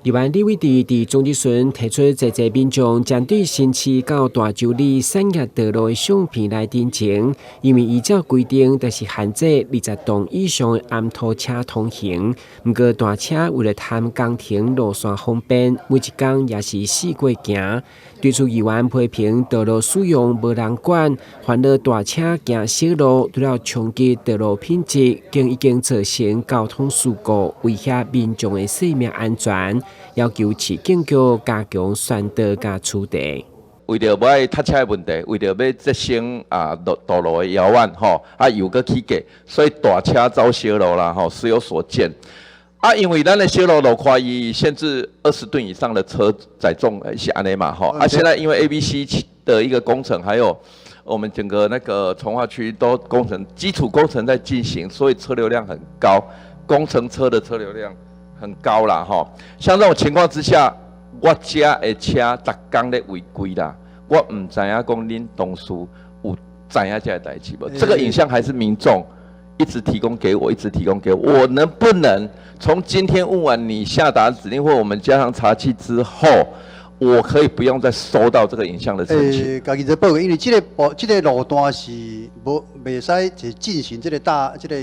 另外，李偉哲佇總質詢提出，濟濟民眾針對新市到大洲里產業道路的相片來陳情，因為依照規定，就是限制20噸以上的岩土車通行。毋過大車為了貪工程路線方便，每一工也是四過行。對此議員批評道路使用無人管，煩惱大車行小路，除了衝擊道路品質，更已經造成交通事故，威脅民眾的生命安全。要求市警局加強宣導佮取締。為著無愛塞車的問題，為著欲節省啊道路的搖彎吼，啊油閣起價，所以大車走小路啦吼，時有所見。啊，因為咱的小路路寬，伊限制20噸以上的車載重是按呢嘛吼。啊，現在因為 ABC 的一個工程，還有我們整個那個重劃區都工程基礎工程在進行，所以車流量很高，工程車的車流量很高啦吼。像這種情況之下，我遮的車逐工咧違規啦，我毋知影講恁同事有知影這个代誌無？這個影像還是民眾一直提供給我，一直提供給我，我能不能從今天問完你下達指令或我們加上查緝之後，我可以不用再收到這個影像的申請？家己做報告，因為這個部這個路段是無袂使就進行這個大這個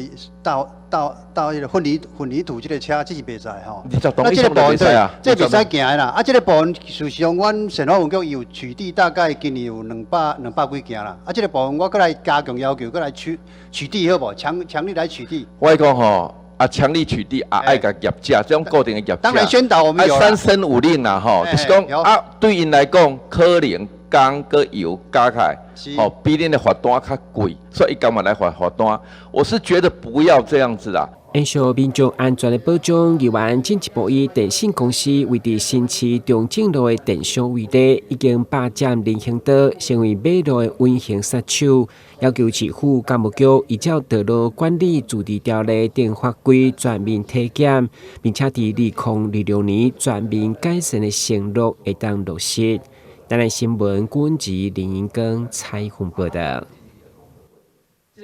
大大大彼个混凝土這個車，這是袂使吼。那這個部分對，這袂使行的啦。啊，這個部分事實上，阮縣發局有取締，大概今年有兩百幾件啦。啊，這個部分我閣來加強要求，閣來取締好無？強力來取締。我講吼。啊，強力取締啊，愛共業者這種固定的業者。當然宣導我們有。三申五令啦，吼，就是講啊，對𪜶來講，可能工閣油加起來，吼，比恁的罰單較貴，所以伊甘願來罰罰單。我是覺得不要這樣子啦。延續民眾安全的保障，議員進一步以電信公司位佇新市中正路的電商為例，已經霸佔人行道，成為馬路的隱形殺手，要求市府工務局依照道路管理自治條例等法規全面體檢，並且佇2026年全面改善的承諾會當落實。台南新聞，郭文吉、林英庚採訪報道。